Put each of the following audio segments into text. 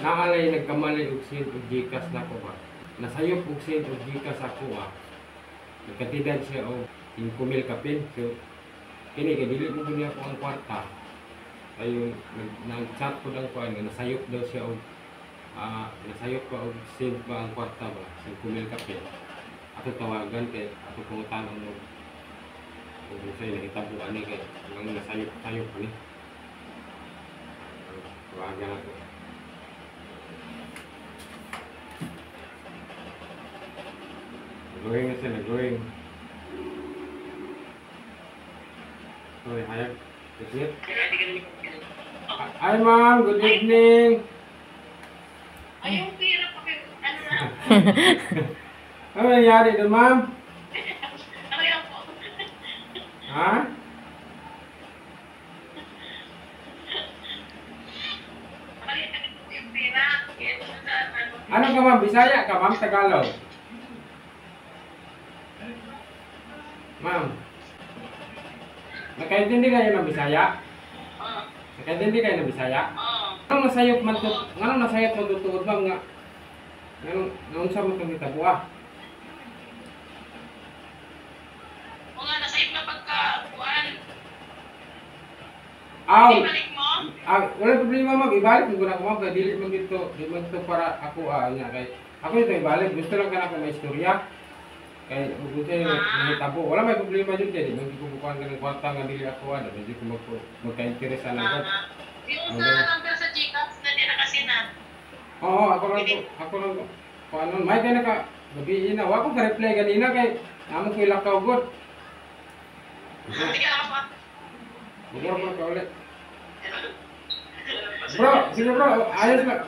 Naalay nagkamali og send og GCash nako ba. Nasayop og send og GCash ako ah. Nagkantidad siya og 5,000 kapin. So kini kay dili mo gud ako ang kwarta. Ayon nag-chat ko lang ko ano, nasayop daw siya og nasayop pa og send ba ang kwarta ba, 5,000 kapin. Ato tawagan kay ato pangutanon og kung sa'yo nahitabo ani kay nang nasayop-sayop ani. Tawagan ako. Nag-going na siya, nag-going. Sorry, hayag. Is it? Hi ma'am, good evening. Ay, yung pera pa kayo. Ano na? Ano nangyari doon, ma'am? Ano yan po? Ha? Yung pera. Ano ka, ma'am? Bisaya ka, ma'am? Tagalog? Ma'am? Nakaintindi kayo ng Bisaya? Oo. Nakaintindi kayo ng Bisaya? Oo. Anong nasayop man to? Anong nasayop man to tuod, ma'am nga? Anong naunsa man tong hitabo ah? O nga, nasayop na pagka-kuan. Aw, Ibalik mo? ah, wala problema ma'am, ibalik mo na ako ma'am, kay dili man dito, di man to para ako ah nya kay ako ito ibalik, gusto lang kana ko may istorya. Kay ug unsa yung nahitabo, wala may problema jud kay di man ko bukuan ka ng kwarta nga dili ako ah, di ko magka-interest sa Ah, nagad. yung sa number sa GCash, nandiyan na kasi na. Oo, ako lang ko, ako lang ko. Paano, may kay naka gabi na, wa ko ka-reply ganina kay namo ko ilakaw gud. Sige ako pa. Bugor ko ka ulit. Bro, sige bro, ayos lang.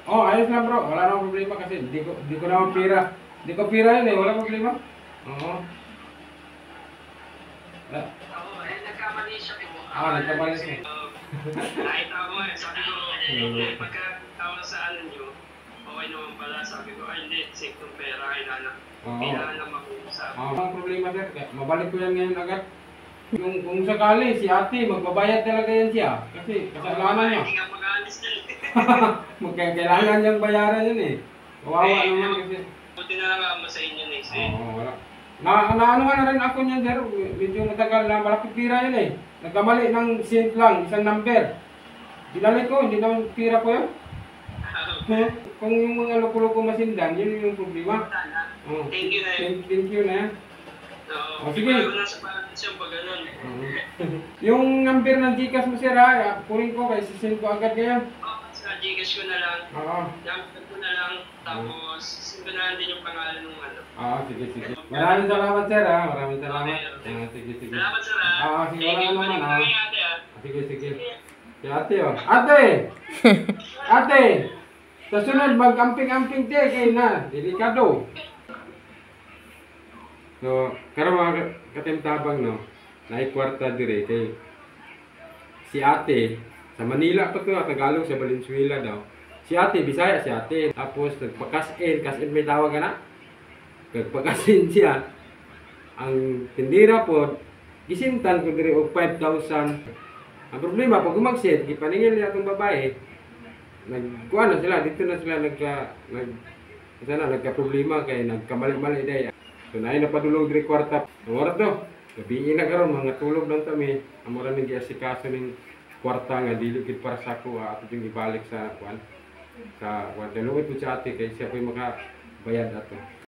Oh, ayos lang bro, wala namang problema kasi di ko naman pira. Di ko pira yun eh, wala problema. Oo. Wala. Oo, eh, nagkamali siya po. Ah, nagkamali siya. Nakita ko eh, sabi ko, pagka tawag sa ano nyo, okay naman pala, sabi ko, ay hindi, safe tong pera, kailangan, Oo. kailangan lang mag-uusap. Oo, walang problema sir. Kaya mabalik ko yan ngayon agad. Yung, kung sakali, si ate, magbabayad talaga yan siya. Kasi kasalanan niya. Hindi nga mag-aalis dyan. Magkailangan niyang bayaran yun eh. Kawawa Eh, naman kasi. Buti na lang ako sa inyo na isa eh. Oo, wala. Na, naano na rin ako niyan, sir. Medyo matagal na malaki pira yun eh. Nagkamali ng cent lang, isang number. Binalik ko, hindi naman pira ko yun. Kung yung mga loko-loko masindan, yun yung problema. Oo. Thank you na yun. Thank you na yan. Oo, Oh, sige. bago na sa parents yung pag ganun. Oo. Yung number ng GCash mo, sir, ha? Kunin ko, kaya sisend ko agad ngayon. Oo, sa Gcash ko na lang, Oo. number ko na lang, tapos send ko na lang din yung pangalan ng ano. Oo, sige, sige. Maraming salamat, sir, ha? Maraming salamat. Okay. Ah, sige, sige. Salamat sir ah. Ah, sige, Thank wala you, naman, balik ah. na kay ate ah. Sige, sige. Si ate, oh. Ate! Ate! Sa sunod, mag-amping-amping te, kay na. Delikado. So, karon mga katimtabang, no, naikwarta dire kay si ate, sa Manila pa to, ah, Tagalog, sa Valenzuela daw. Si ate, Bisaya si ate. Tapos, nagpa-cash in, cash in may tawag ka na. Nagpa-cash in siya. Ang tindira po, gisintan ko dire og 5,000. Ang problema, pag umagsit, gipaningil niya itong babae, nagkuha na sila, dito na sila sana nagka problema kay nagkamali-mali day. So naay napadulong diri kwarta. Ang oras to, gabi na karon mga tulog lang kami. Amo ra ning giasikaso ning kwarta nga dili gid para sa ako ato yung ibalik sa kuan. Sa kuan. Kay luwit po si ate kay siya po'y makabayad ato.